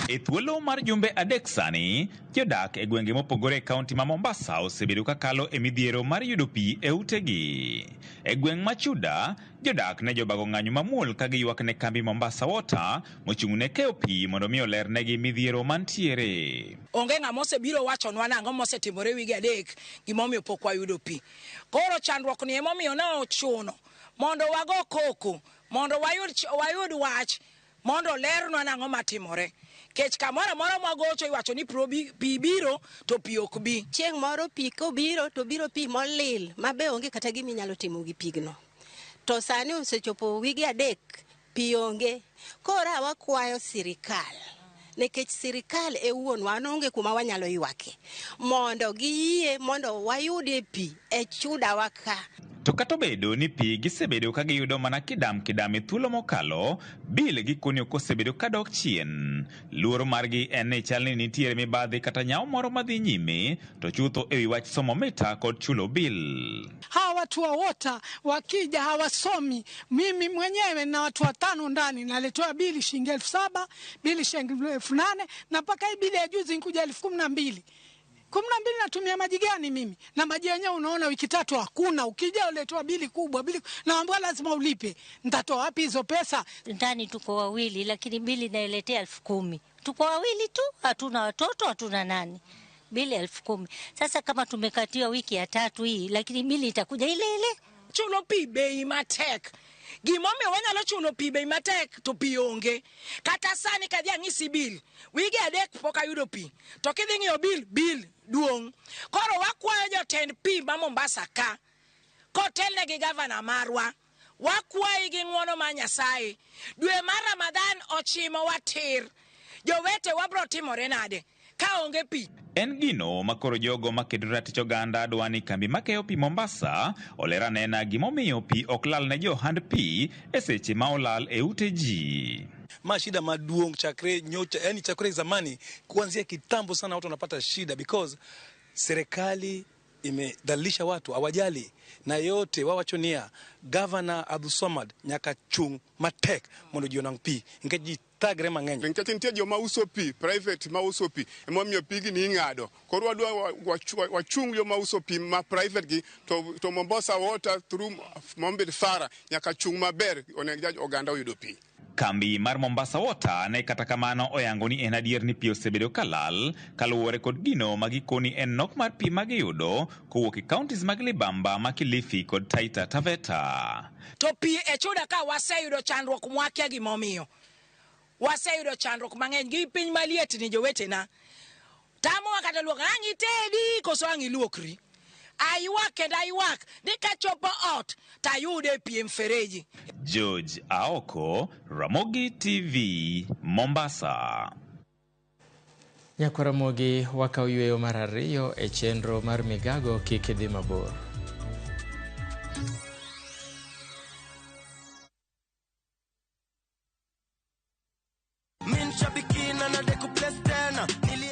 E thuolo mar jumbe 3 sani, jodak e gwenge mopogore e kaunti ma Mombasa osebedo kakalo e midhiero mar yudo pi e utegi. E gweng' ma Chuda, jodak ne jobago ng'anyo mamuol ka giywak ne kambi Mombasa Water mochung' ne keyo pi mondo mi olernegi midhiero mantiere. Onge ng'ama osebiro wachonwa nang'o mosetimore wige 3 gimomiyo pok wayudo pi. Koro chandruok ni emomiyo ne ochuno mondo wago koko, mondo wayud wach, mondo olernwa nang'o matimore. Kech kamoro amora mwagocho iwacho ni pi biro to pi ok bi. Chieng' moro pi kobiro to biro pi molil ma be onge kata gima inyalo timo gi pigno. To sani osechopo wige 3 pi onge. Koro wakwayo sirikal, nikech sirikal e wuonwa, onge kuma wanyalo ywake, mondo giyie mondo wayudie pi e Chudawa ka. To kata obedo ni pi gisebedo ka giyudo mana kidam kidam e thuolo mokalo, bil gikoni ok osebedo ka dok chien. Luoro margi en ni chal ni nitiere mibadhi kata nyawo moro madhi nyime, to chutho ewi wach somo mita kod chulo bil. Hawa watu wa water wakija hawasomi. Mimi mwenyewe na watu 5 ndani naletoa bili shilingi 7,000, bili shilingi 8,000, na mpaka hii bili ya juzi nikuja 12,000. 12 natumia maji gani mimi? Na maji yenyewe unaona wiki 3 hakuna. Ukija uletwa bili kubwa, bili naambiwa lazima ulipe. Nitatoa wapi hizo pesa? Ndani tuko wawili lakini bili nailetea 10,000. Tuko wawili tu, hatuna watoto, hatuna nani. Bili 10,000. Sasa kama tumekatiwa wiki ya 3 hii, lakini bili itakuja ile ile. Chulo pi bei matek. Gimomiyo wanyalo chulo pi bei matek to pi onge. Kata sani kadhi ang'isi bil, wige 3 pok ayudo pi. To kidhi ng'iyo bil duong'. Koro wakwayo jotend pi ma Mombasa ka, kotelne gi gavana marwa, wakwayi gi ng'uono mar Nyasaye. Dwe mar Ramadhan ochimo watir. Jowete wabro timore nade ka onge pi? En gino makoro jogo makedo ratich oganda dwa ni kambi makeyo pi Mombasa oler anena gimomiyo pi ok lal ne johand pi e seche ma olal e ute ji. Ma shida maduong' chakre nyocha, yani chakre zamani, kuanzia kitambo sana watu wanapata shida because serikali imedhalilisha watu, hawajali na yote wawachonia. Governor Abdulswamad nyaka chung matek mondo ji onwang' pi nikech ji thagre mang'eny. Nikech nitie joma uso pi private ma uso pi emomiyo pigi ni ing'ado. Koro wadwa wachung joma uso pi ma private gi to Mombasa Water through Mombed Fara nyaka chung maber onego oganda oyudo pi. Kambi mar Mombasa Water ne kata kamano oyango ni en adier ni pi osebedo kalal kaluwore kod gino ma gikoni en nok mar pi magiyudo kowuok e counties mag Libamba, ma Kilifi kod Taita Taveta. To pi e Chuda ka waseyudo chandruok mwakia gimomiyo. Waseyudo chandruok mang'eny gi piny maliet ni jowetena. Tamowa kata luok, ang' itedi koso ang' iluokri. Aywak kendo aywak ni kachopo ot tayude pi e mfereji. George Aoko, Ramogi TV, Mombasa. Nyakwaramogi wakaw yweyo mar 2 e chenro mar Migago kik idhi mabor.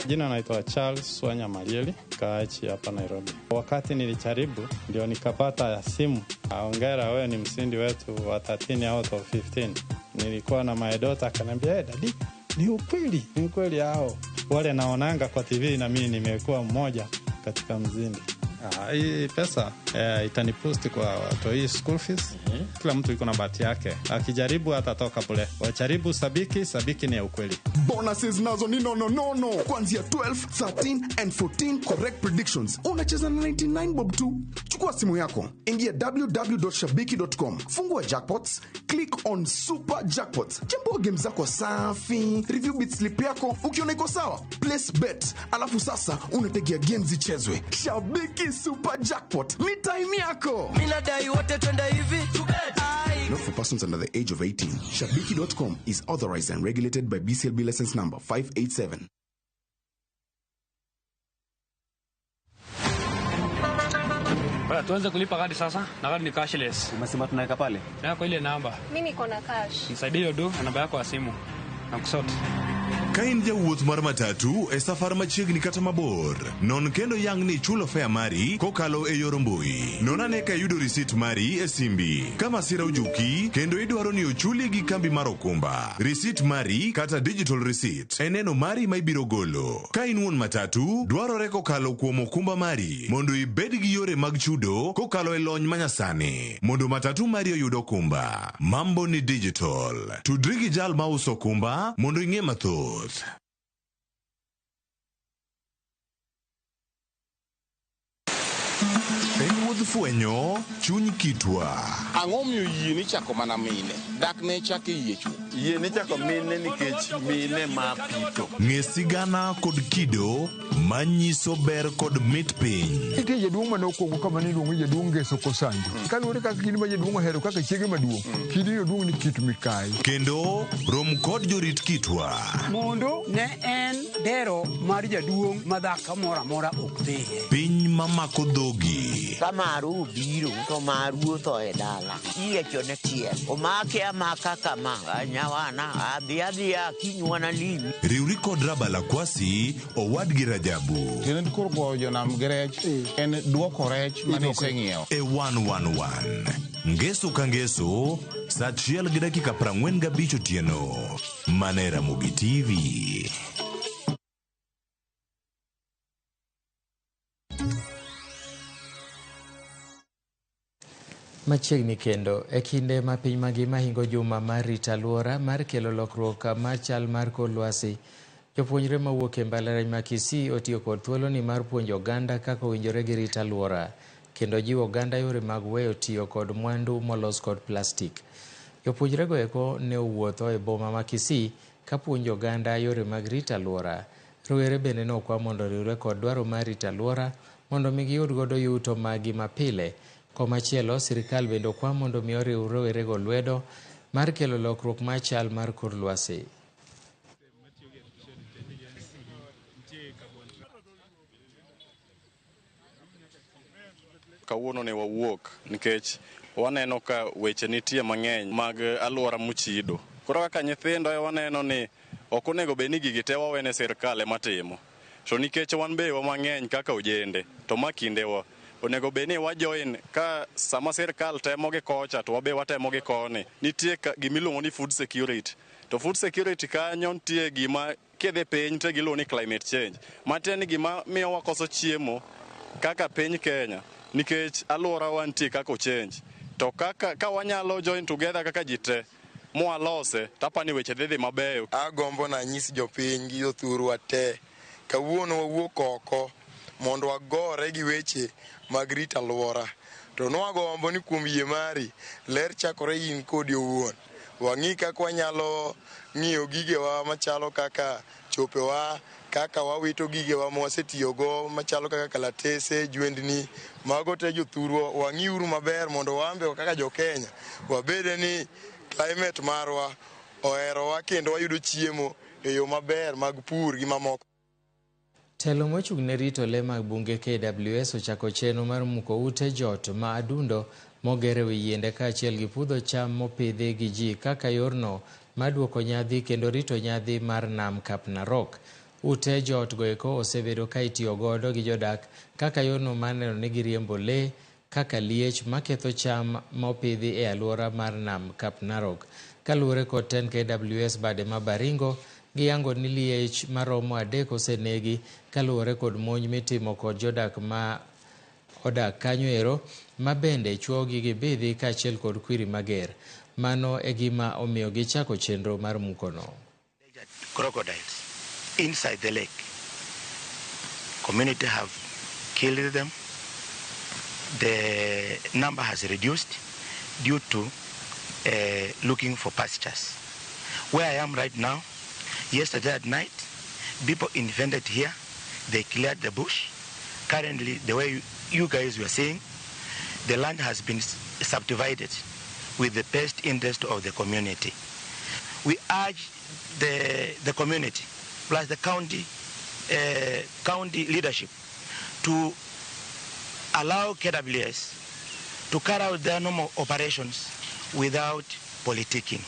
Jina naitwa Charles Wanya Marieli, kaachi hapa Nairobi. Wakati nilijaribu ndio nikapata simu. Hongera, wewe ni mshindi wetu wa 13 out of 15. Nilikuwa na my daughter akaniambia, "Hey daddy, ni ukweli hao. Wale naonanga kwa TV na mimi nimekuwa mmoja katika mzindi." Hii pesa itanipost kwa watoi school fees. Kila mtu iko na bahati yake, akijaribu atatoka bure. Wajaribu Sabiki, Sabiki ni ya ukweli. Bonuses nazo ni nononono kuanzia 12, 13 and 14 correct predictions. Unacheza na 99 bob tu. Chukua simu yako, ingia www.shabiki.com, fungua jackpots, click on super jackpots, chambua game zako safi, review bit slip yako, ukiona iko sawa, place bet, alafu sasa unategea game zichezwe. Shabiki Super Jackpot ni time yako. Mimi nadai wote twende hivi. Not for persons under the age of 18. Shabiki.com is authorized and regulated by BCLB license number 587. Bwana, tuanze kulipa kadi sasa na kadi ni cashless. Umesema tunaweka pale? Yako ile namba. Mimi niko na cash. Nisaidie hiyo do na namba yako ya simu. Na kusort. Ka in jawuoth mar matatu e safar machiegni kata mabor, non kendo yang ni ichulo fare mari kokalo e yor mbui. Non ane ka iyudo risit mari e simbi. Ka masira ojuki kendo idwaro ni ochuli gi kambi mar okumba, risit mari kata digital receipt e neno mari ma ibiro golo. Ka in wuon matatu, dwarore kokalo kuom okumba mari mondo ibed gi yore mag chudo kokalo e lony manyasani mondo matatu mari oyud okumba. Mambo ni digital. Tudri gi jal mauso okumba mondo ing'e mathoth. En wuodh fwenyo chuny kitwa. Ang'o miyo yie ni chako mana mine? Dak ne chak e yie chuth. Yie ni chako mine nikech mine ma pito. Ng'e sigana kod kido manyiso ber kod mit piny. Nitie jaduong' mane okwongo kama ne iluongo ni jaduong' Ngeso Kosanjo. Kaluwore kaka kidi ma jaduong' ohero kaka chiege maduong', kidi no duong' ni Kitu Mikayi. Kendo rom kod jorit kitwa. Mondo ne en dero mar jaduong' ma dhako moro amora ok dhiye. Piny mamako dhogi. Ka maru obiro to maru otho e dala. Iyiechone tiel. Omake amaka kama. Nyawana adhi adhiya kinywana limi. Riwri kod Rabala Kwasi, owadgi Rajabu. Tiende koro goyo jonam gi rech en duoko rech mane iseng'iewo. E 111. Ngeso ka ngeso, saa 1:45 otieno. Mana e Ramogi TV. Machiegni kendo, e kinde ma piny mangima hingo juma mar rito alwora mar kelo lokruok mar chal mar kor lwasi, jopuonjre mawuok e mbalariany ma Kisii otiyo kod thuoloni mar puonjo oganda kaka owinjore gi rit alwora kendo jiwo oganda yore mag weyo tiyo kod mwandu molos kod plastik. Jopuonjrego eko ne owuotho e boma ma Kisii ka puonjo oganda yore mag rito alwora. Rowere bende nokwa mondo oriwre kod dwaro mar rito alwora mondo mi giyud godo yuto magi mapile. Komachielo, sirikal bende okwa mondo mi oriw rowerego lwedo mar kelo lokruok mar chal mar kor lwasi. Kawuono ne wawuok nikech waneno ka weche nitie mang'eny mag alwora mochido. Koro kaka nyithindo waneno ni ok onego bed ni gigi te wawene sirikal ema timo. To nikech wan be wa mang'eny kaka ojende, to ma kindewa onego bed ni wajoin ka sama sirikal temo gi kocha to wabe watemo gi koni. Nitie gimiluongo ni food security. To food security kanyo nitie gima kidhi piny nitie giluongo ni climate change. Matiende ni gima miyo wakoso chiemo kaka piny Kenya nikech alworawa nitie kaka ochange. To kaka ka wanyalo join together kaka ji te mwalose tapani weche dhi dhi mabeyo. Agombo nanyis jopiny gi jothurwa te kawuono wawuok oko mondo wagore gi weche mag rito alwora. To nwagombo ni kuom yie mari ler chakore in kodi owuon. Wang'i kaka wanyalo ng'iyo gigewa machalo kaka chopewa, kaka wawito gigewa mwasetiyogo machalo kaka kalatese, jwendni, mago te jothurwa wang'iuru maber mondo wambe kaka jo-Kenya wabede ni climate marwa oherowa kendo wayudo chiemo e yo maber mag pur gi mamoko. Telo mochung' ne rito le mag bunge KWS ochako chenro mar muko ute jot ma adundo moger e wi yiende kaachiel gi pudho cham mopidhi gi ji kaka yorno mar duoko nyadhi kendo rito nyadhi mar nam Kapnarok. Ute jot go eko osebedo ka itiyo godo gi jodak kaka yorno mar neno ni giriembo lee kaka liech maketho cham mopidhi e alwora mar nam Kapnarok. Kaluwore kod tend KWS bade ma Baringo, giyango ni liech maromo 3 osenegi kaluwore kod monj mitimo kod jodak ma odak kanyo ero ma bende chuogi gi bidhi kaachiel kod kwiri mager. Mano e gima omiyo gichako chenro mar mukono. Crocodiles inside the lake. Community have killed them. The number has reduced due to looking for pastures. Where I am right now, yesterday at night, people invented here. They cleared the bush. Currently, the way you guys were seeing, the land has been subdivided with the best interest of the community. We urge the community, plus the county leadership, to allow KWS to carry out their normal operations without politicking.